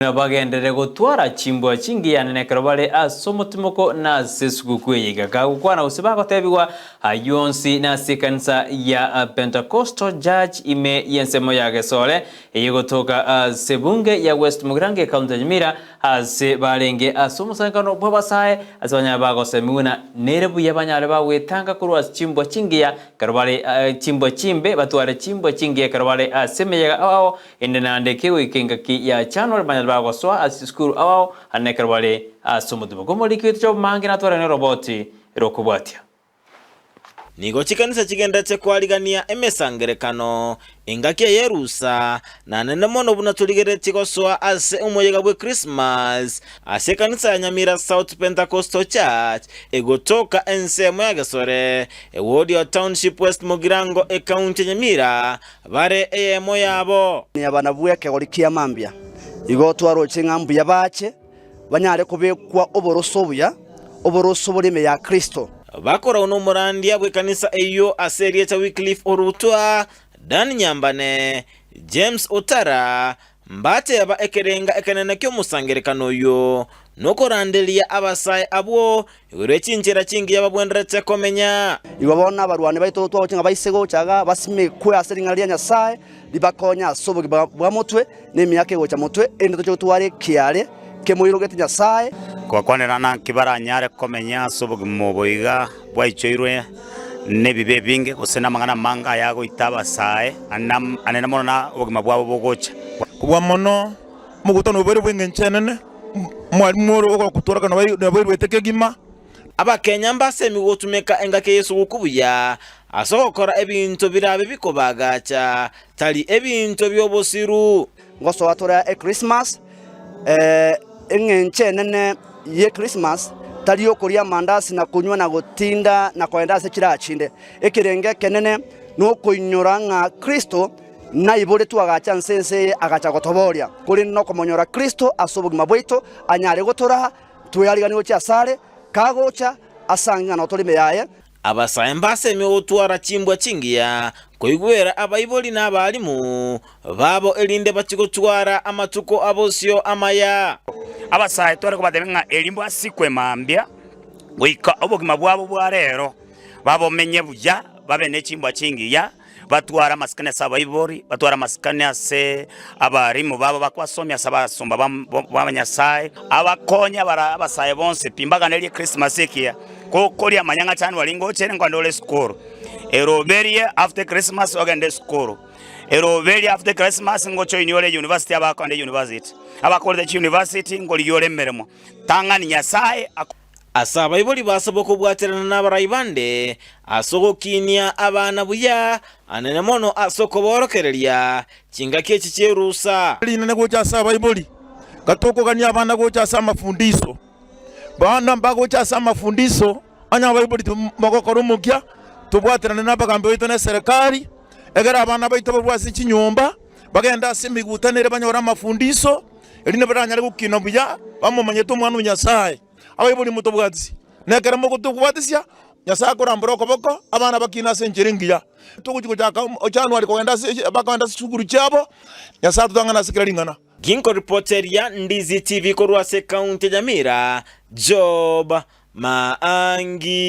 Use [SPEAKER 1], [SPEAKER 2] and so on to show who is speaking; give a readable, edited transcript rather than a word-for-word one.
[SPEAKER 1] Buna bagenderere gotwara chimbwa chingiya nene ekero bare ase omotimoko na ase esuguku eye iga gagokwana gose bagotebigwa ayio onsi nase ekanisa ya Pentecostal Church ime y'ensemo ya Gesore eyegotoka ase ebunge ya West Mugirango ekaunti ya Nyamira ase barenge ase omosangererekano bw'abasae ase banyare bagosemigwa na nere buya banyare bagwetanga korwa ase chimbwa chingiya ekero bare chimbwa chimbe batware chimbwa chingiya ekero bare ase emeyega ao ao Inde naende kegoika engaki ya January banyare bagosoa ase chisukuru ao ao ande nekero bare ase omotumo. Komoriki oito Job Mange natware neroboti erokobwatia.
[SPEAKER 2] Nigo chikanisa chigenderete koarigania emesangerekano engaki eye y'erusa, na nene mono buna torigereretie gosoa ase omoyega bwe Christmas ase ekanisa ya Nyamira South Pentecostal Church egotoka ensemo ya Gesore, ewodi ya Township West Mugirango ekaunti ya Nyamira Bare eyemo yabo.
[SPEAKER 3] Abana bw'ekegori kia mambia igo twaroche ng'a mbuya bache, banyare kobekwa oboroso obuya, oboroso bore ime ya Kristo.
[SPEAKER 2] Bakoragwa nomorandia bw'ekanisa eyio ase erieta Wycliffe Orutwa, Dan Nyambane, James Otara, Mbateba ekerenga ekenene ki'omosangererekano oyio nokoranderia abasae abwo igoro ye chinchera chingiya babwenerete komenya.
[SPEAKER 3] Igo bono abarwani baito twagochia ng'a baise gocha iga basimekwe ase ring'ana ria Nyasae, ribakonye ase obogima bwa motwe, na emiaka egocha motwe, erinde toche gotwara ekiaare kemoirogete Nyasae.
[SPEAKER 4] Kobakwanera naki baranyare komenya ase obogima obo iga bwaichoirwe nebibe ebinge, gose namang'ana amange ayagoita abasae, anene mono na obogima bwabo bogocha.
[SPEAKER 5] Kobua mono, omogutano obeire bw'engencho enene, omwalimu ore ogokotoreka naboirwete kegima.
[SPEAKER 2] Abakenya mbasemigwe gotumeka engaki y'esuguku buya ase ogokora ebinto birabe bikobaagacha, tari ebinto bi'obosiru.
[SPEAKER 3] Ngosoa tore Ekrismasi, eng'encho enene y'Ekrismasi tari okoria amandasi na konywa na gotinda na kogenda ase chiraha chinde. Ekerengo ekenene nokoinyora ng'a Kristo naiboretwe agacha nse ense eye agacha gotoboria, korende nokomonyora Kristo ase obogima bwaito anyare gotoraa tweariganie gochia asare, kagocha asange ng'a notore ime yaye.
[SPEAKER 2] Abasae mbasemi gotwara chimbwa chingiya, koigwera abaibori na abalimu babo erinde bachie gotwara amatuko a bosio amaya.
[SPEAKER 4] Abasae tware kobatebia ng'a eri mbasikwe mambia goika obogima bwabo bwa rero babomenye buya, babe ne chimbwa chingiya, batware amasikani ase abaibori, batware amasikani ase abalimu babo bakobasomia ase abasomba ba Nyasae, abakonye abasae bonsi pi mbaganerie Christmas ekiya, kokoria manya ng'a January ngocha ere nkogenda ore esukuru, eroberie after Christmas ogende esukuru, eroberie after Christmas ngojoinie ore university abakogenda university, abakorete chiuniversity nkorigia ore emeremo, tang'ani Nyasaye.
[SPEAKER 2] Ase abaibori basabwa kobwaterana nabarai bande ase ogokinia abana buya, anene mono ase okoborokereria chingaki echi chi'erusa.
[SPEAKER 5] Rinene gocha ase abaibori, gatokogania abana gocha ase amafundiso. Bono mbagocha ase amafundiso, onye abaibori tibagokora omokia, tobwaterane nabagambi baito na eserekari, egere abana baito barue ase chinyomba, bagende ase emegutano ere banyore amafundiso, erinde baranyare gokina buya, bamomanyete Omwana o Nyasae. Abaibori motobwatisi, na ekero mogotobwatisia, Nyasae akorambora okoboko, abana bakine ase enchera engiya. Togochia gochaka January kogenda ase bakogenda ase chisukuru chiabo, Nyasae atotang'ane ase kera ring'ana.
[SPEAKER 2] Ginkoripoteria Ndizi TV korwa ase ekaunti ya Nyamira, Job Maangi.